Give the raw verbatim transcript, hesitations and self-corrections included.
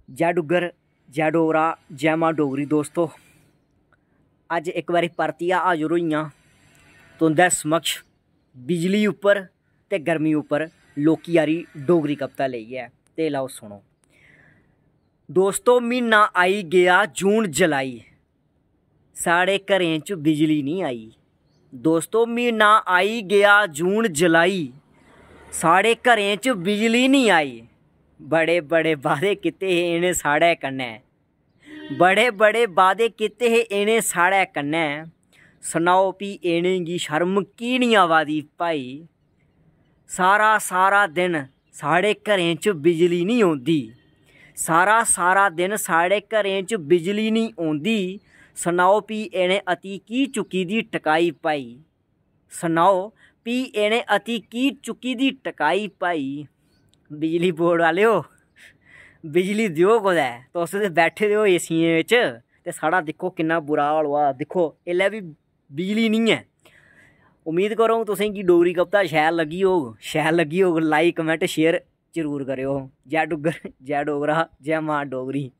जय डुग्गर, जय डोगरा, जय मां डोगरी। दोस्तो, अज्ज इक बारी परतियै हाजर होई आं तुं'दे समक्ष बिजली उप्पर ते गर्मी उप्पर लौह्की हारी डोगरी कविता लेइयै। ते लैओ सुनो। दोस्तो, म्हीना आई गेआ जून जुलाई, साढ़े घरें च बिजली निं आई। दोस्तो, म्हीना आई गेआ जून जुलाई, साढ़े घरें च बिजली निं आई। बड़े बड़े वादे कीते हे इ'नें साढ़े कन्नै, बड़े बड़े वादे कीते हे इ'नें साढ़े कन्नै। सनाओ, भी इ'नेंगी शर्म की निं आवा दी भाई? सारा सारा दिन साढ़े घरें च बिजली निं औंदी, सारा सारा दिन साढ़े घरें च बिजली निं औंदी। सनाओ, भी इ'नें अति की चुक्की दी टकाई भाई? सनाओ, भी इ'नें अति की चुक्की दी टकाई भाई? बिजली बोर्ड आह्लेओ, बिजली देओ कुतै। तुस ते बैठे दे ओ एसियें बिच, ते साढ़ा दिक्खो किन्ना बुरा हाल होआ। दिक्खो, इसलै बी बिजली निं ऐ। उम्मीद करो तुसें गी डोगरी कविता शैल लग्गी होग। शैल लग्गी होग, like, comment, share जरूर करेओ। जय डुग्गर, जय डोगरा, जय मां डोगरी।